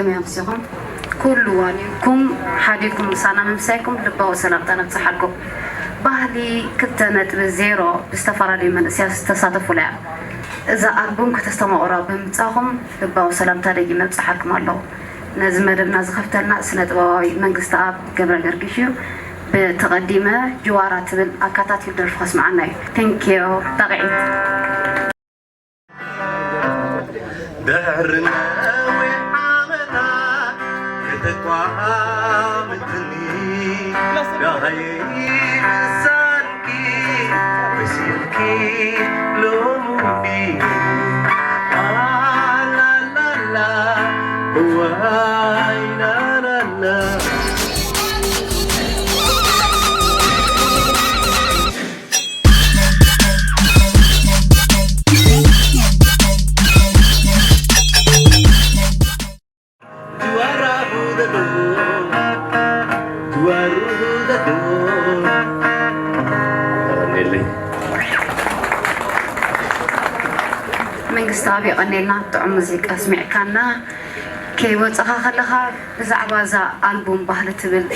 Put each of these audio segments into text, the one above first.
መምሲኹም ኩሉ ዋኒንኩም ሓዲኩም ምሳና ምምሳይኩም ልባዊ ሰላምታ ነብጽሓልኩም። ባህሊ ክልተ ነጥቢ ዜሮ ብዝተፈላለዩ መንእሰያት ዝተሳተፉላ እያ። እዛ ኣልቡም ከተስተማቕሩዋ ብምምጻኹም ልባዊ ሰላምታ ደጊመ ኣብጽሓልኩም ኣለኹ። ነዚ መደብና ዝኸፍተልና ስነ ጥበባዊ መንግስተኣብ ገብረገርጊሽ እዩ። ብተቐዲመ ጅዋራ ትብል ኣካታቲል ደርፊ ከስምዓና እዩ። ቴንኪዮ። ጣቕዒት። ድሕሪ ነዊሕ ዓመታት ከተቋምትኒ ዳሃየይ ምሳልኪ መሲልኪ ሎሚ ኣላላላ እዋይ ላላላ። መንግስተኣብ የቐኔልና ጥዑም ሙዚቃ ኣስሚዕካና። ከይወጸኻ ከለኻ ብዛዕባ እዛ ኣልቡም ባህሊ ትብል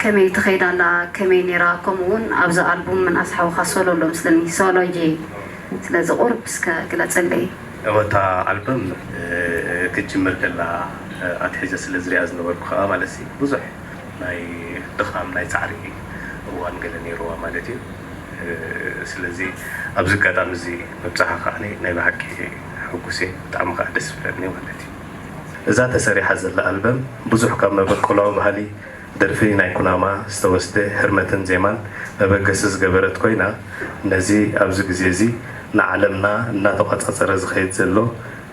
ከመይ ትኸይድ ኣላ፣ ከመይ ነይራ፣ ከምኡ እውን ኣብዛ ኣልቡም ምናስ ሓውኻ ሶሎ ኣሎ ምስለኒ፣ ሶሎጂ። ስለዚ ቁሩብ እስከ ግለጸለይ። እወ፣ እታ ኣልበም፣ እ፣ ክትጅምር ከላ፣ እ፣ ኣትሒዘ ስለ ዝሪኣ ዝነበርኩ ከኣ ማለት ሲ ብዙሕ ናይ ድኻም ናይ ጻዕሪ እዋን ገለ ነይርዋ ማለት እዩ። እ፣ ስለዚ ኣብዚ ኣጋጣሚ እዚ ምብጻሓ ከኣ ናይ ብሓቂ ሕጉስ እየ፣ ብጣዕሚ ከኣ ደስ ይብለኒ ማለት እዩ። እዛ ተሰሪሓ ዘላ ኣልበም ብዙሕ ካብ መበቆላዊ ባህሊ ደርፊ ናይ ኩናማ ዝተወስደ ህርመትን ዜማን መበገሲ ዝገበረት ኮይና፣ ነዚ ኣብዚ ግዜ እዚ ንዓለምና እናተቋጻጸረ ዝኸይድ ዘሎ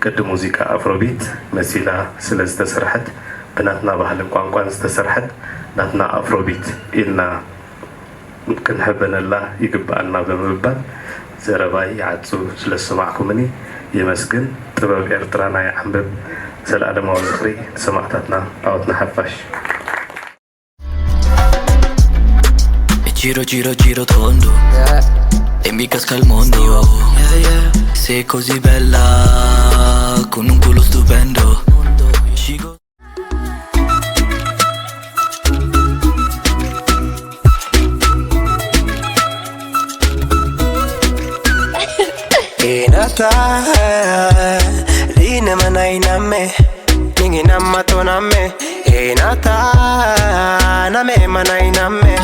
ቅዲ ሙዚቃ ኣፍሮቢት መሲላ ስለ ዝተሰርሐት፣ ብናትና ባህልን ቋንቋን ዝተሰርሐት ናትና ኣፍሮቢት ኢልና ክንሕበነላ ይግብኣና ብምባል ዘረባይ ይዓጹ። ስለ ዝሰማዕኩምኒ የመስግን። ጥበብ ኤርትራና ይዓንብብ። ዘለኣለማዊ ዝኽሪ ንሰማእታትና ዓወት ንሓፋሽ። Giro, giro, giro tondo. E mica scalmondo. Se così bella, con un culo stupendo. She go- Inata, lina manainame, ningi namatoname. Inata, name manainame,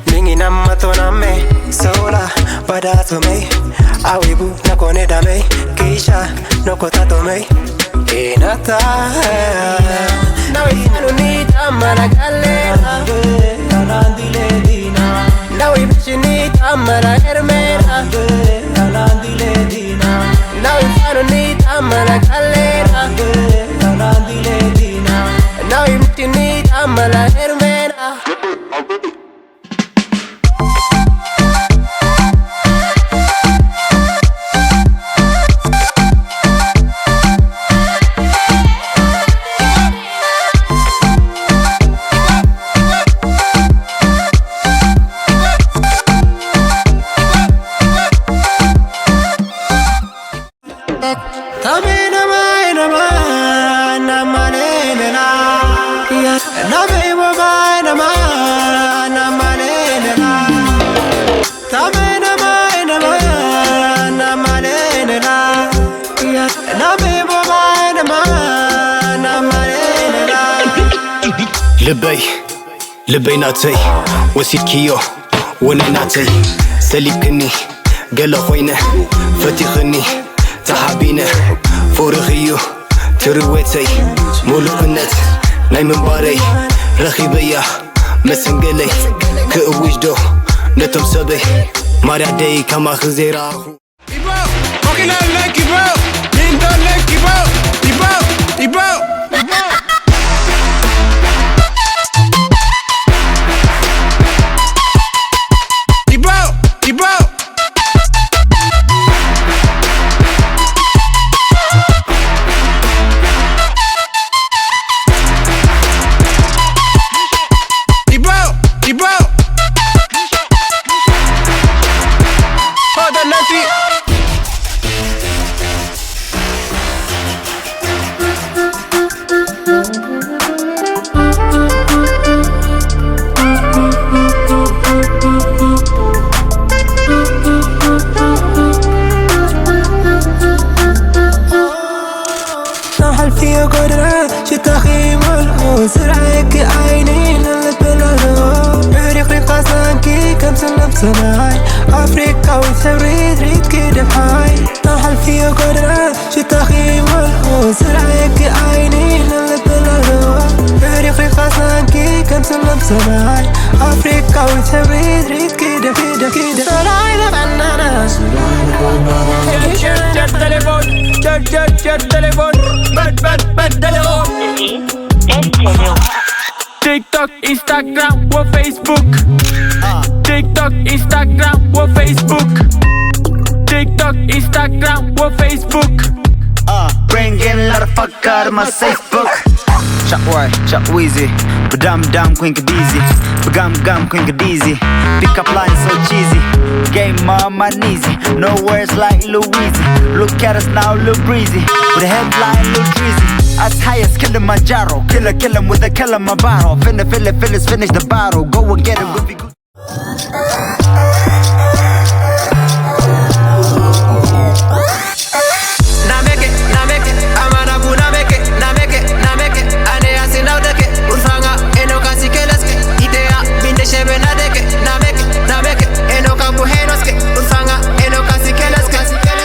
ningi namatoname. Sola, badatome, awibu, nakone dame, kisha, nokotatome. Inata, nawe inanunita managalera. Nawe bishini tamara hermera. Nawe fanuni tamara kalera. Nawe bishini tamara hermera. ልበይ ልበይ ናተይ ወሲድክዮ ወናይ ናተይ ሰሊብክኒ ገለ ኮይነ ፈቲኽኒ ተሓቢነ ፍቕርኽዩ ትርዌተይ ሙሉእነት ናይ ምንባረይ ረኺበያ መሰንገለይ ክእውጅዶ ነቶም ሰበይ ማርያ ደይ ከማኺ ዘይረኣኹ። Ibo, fucking all like Ibo, Lindon like Ibo, Ibo, Ibo, Ibo. Ibo, Ibo. Ibo, Ibo. Hold on, Nancy. ኣፍሪካዊት ሕብሪት ሪት ኪደ ኪደ ኪደ ሰላም ለበናና። ቸር ቸር ቸር ቴሌፎን፣ ቸር ቸር ቸር ቴሌፎን፣ በድ በድ በድ ቴሌፎን። ቲክቶክ፣ ኢንስታግራም ወ ፌስቡክ። ቲክቶክ፣ ኢንስታግራም ወ ፌስቡክ። ቲክቶክ፣ ኢንስታግራም ወ ፌስቡክ። Uh, bring in a lot of fuck out of my safe book. Chop Roy, chop Weezy. Badam dam queen Kadizi. Bagam gam queen Kadizi. Pick up line so cheesy. Game on my kneesy. No words like Louise. Look at us now, look breezy. With a headline, look treasy. As high as Kilimanjaro. Kill her, kill him with a Kilimanjaro. Finna, fill it, fill it, finish the bottle. Go and get it with me. Nameke, nameke, amana bu nameke, nameke, nameke, ane asi naudeke, urfanga, eno kasi keleske, itea, binde shebe nadeke, nameke, nameke, eno kabu henoske, urfanga, eno kasi keleske,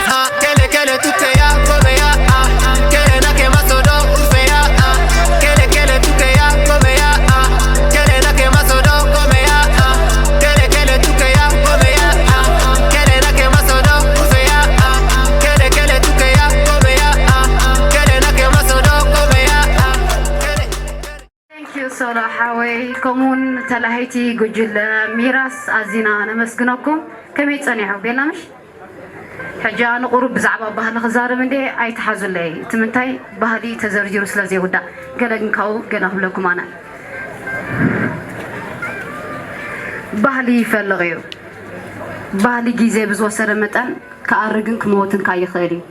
ah, kele kele tuteya, kobeya, ah, kele nake masodo, urfeya, ah, kele kele tuteya, kobeya, ah, kele nake masodo, kobeya, ah, kele kele tuteya, kobeya, ah, kele nake masodo, urfeya, ah, kele kele tuteya, kobeya, ah, kele nake masodo, kobeya, ah, kele. Thank you ሶሎ ሓወይ፣ ከምኡውን ተላሃይቲ ጉጅለ ሚራስ ኣዚና ነመስግነኩም። ከመይ ጸኒሑ ቤላ ምሽ? ሕጂ ኣነ ቁሩብ ብዛዕባ ባህሊ ክዛረብ እንዴ ኣይትሓዙለይ። እቲ ምንታይ ባህሊ ተዘርዚሩ ስለ ዘይውዳእ፣ ገለ ግን ካብኡ ገለ ክብለኩም ኣነ። ባህሊ ይፈልቕ እዩ። ባህሊ ግዜ ብዝወሰደ መጠን ክኣርግን ክመውትን ከኣ ይኽእል እዩ።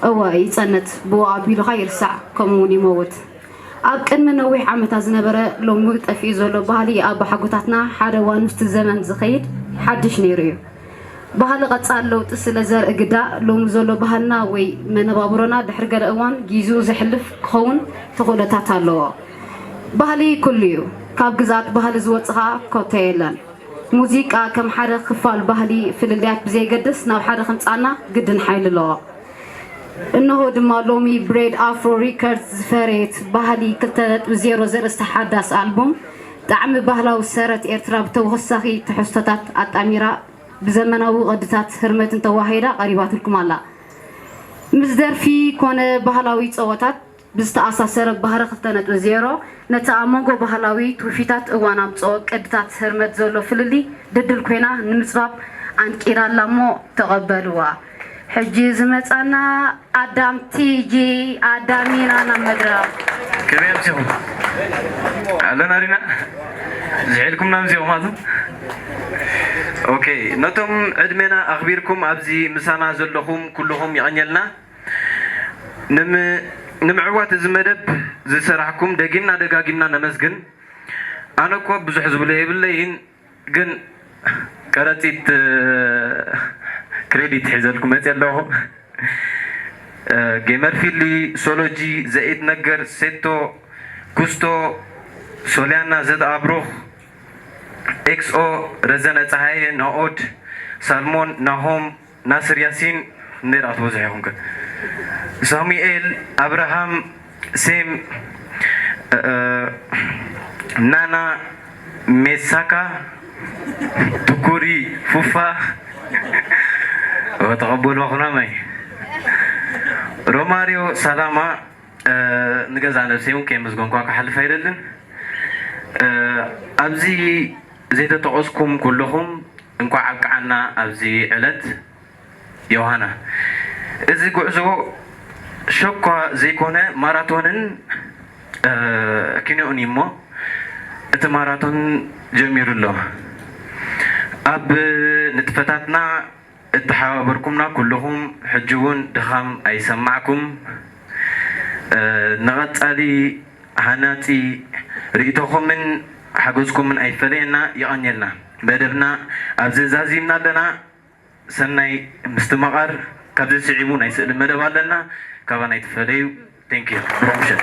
እወ ይጸንት፣ ብኡ ኣቢሉ ከኣ ይርሳዕ፣ ከምኡ እውን ይመውት። ኣብ ቅድሚ ነዊሕ ዓመታት ዝነበረ ሎሚ ጠፊኡ ዘሎ ባህሊ ኣቦሓጎታትና ሓደ እዋን ምስቲ ዘመን ዝኸይድ ሓድሽ ነይሩ እዩ። ባህሊ ቀጻሊ ለውጢ ስለ ዘርኢ ግዳ ሎሚ ዘሎ ባህልና ወይ መነባብሮና ድሕሪ ገለ እዋን ጊዚኡ ዘሕልፍ ክኸውን ተኽእሎታት ኣለዎ። ባህሊ ኩሉ እዩ። ካብ ግዝኣት ባህሊ ዝወጽእ ኸኣ ኮታ የለን። ሙዚቃ ከም ሓደ ክፋል ባህሊ ፍልልያት ብዘየገድስ ናብ ሓደ ከምጽኣና ግድን ሓይሊ ኣለዎ። እንሆ ድማ ሎሚ ብሬድ ኣፍሮ ሪከርድስ ዝፈረየት ባህሊ ክልተ ነጥቢ ዜሮ ዘርእስታ ሓዳስ ኣልቡም ጣዕሚ ባህላዊ ሰረት ኤርትራ ብተወሳኺ ትሕዝቶታት ኣጣሚራ ብዘመናዊ ቕድታት ህርመትን ተዋሂዳ ቐሪባትልኩም ኣላ። ምስ ደርፊ ኮነ ባህላዊ ጸወታት ብዝተኣሳሰረ ባህሪ ክልተ ነጥቢ ዜሮ ነቲ ኣብ መንጎ ባህላዊ ትውፊታት እዋን ኣምጽኦ ቅድታት ህርመት ዘሎ ፍልልይ ድልድል ኮይና ንምጽባብ ኣንቂራ ኣላ እሞ ተቐበልዋ። ሕጂ ዝመጻና ኣዳም ቲጂ ኣዳሚና ናብ መድረኽ። ከመይ ኣምሲኹም? ኣለና ዲና? ዝሕልኩምና ኣምሲኹም ኣቱም? ኦኬ፣ ነቶም ዕድሜና ኣኽቢርኩም ኣብዚ ምሳና ዘለኹም ኩልኹም የቐንየልና። ንምዕዋት እዚ መደብ ዝሰራሕኩም ደጊምና ደጋጊምና ነመስግን። ኣነ እኮ ብዙሕ ዝብሎ የብለይን፣ ግን ከረጺት ክሬዲት ሒዘልኩም መጽየ ኣለኹ። ጌመር ፊሊ፣ ሶሎጂ፣ ዘኢት ነገር፣ ሴቶ፣ ኩስቶ፣ ሶልያና፣ ዘድኣብሩኽ፣ ኤክስኦ፣ ረዘነ ጸሃየ፣ ናኦድ፣ ሳልሞን፣ ናሆም፣ ናስር ያሲን፣ እንዴ ዳኣ ትበዝሑ ኢኹም ከ? ሳሙኤል፣ ኣብርሃም፣ ሴም፣ እ፣ ናና፣ ሜሳካ፣ ትኩሪ፣ ፉፋ፣ ኦ፣ ተቐበሉ ኣኹና ማይ። ሮማሪዮ፣ ሳላማ፣ እ፣ ንገዛ ነብሰይ እውን ከየመስገንኳ ክሓልፍ ኣይደልን። እ፣ ኣብዚ ዘይተጠቐስኩም ኩለኹም እንኳዕ ኣብቅዓና ኣብዚ ዕለት። ዮሃና፣ እዚ ጉዕዞ ሸኳ ዘይኮነ ማራቶንን ኪንዮኡን እዩ እሞ እቲ ማራቶን ጀሚሩ ኣሎ። ኣብ ንጥፈታትና እተሓባበርኩምና ኩልኹም ሕጂ እውን ድኻም ኣይሰማዕኩም። ንቐጻሊ ሃናጺ ርእይቶኹምን ሓገዝኩምን ኣይፈለየና። የቐንየልና። መደብና ኣብዚ ዛዚምና ኣለና። ሰናይ ምስትምቓር። ካብዚ ስዒቡ ናይ ስእሊ መደብ ኣለና። ካባና ኣይትፈለዩ። Thank you። ብሩኽ ምሸት።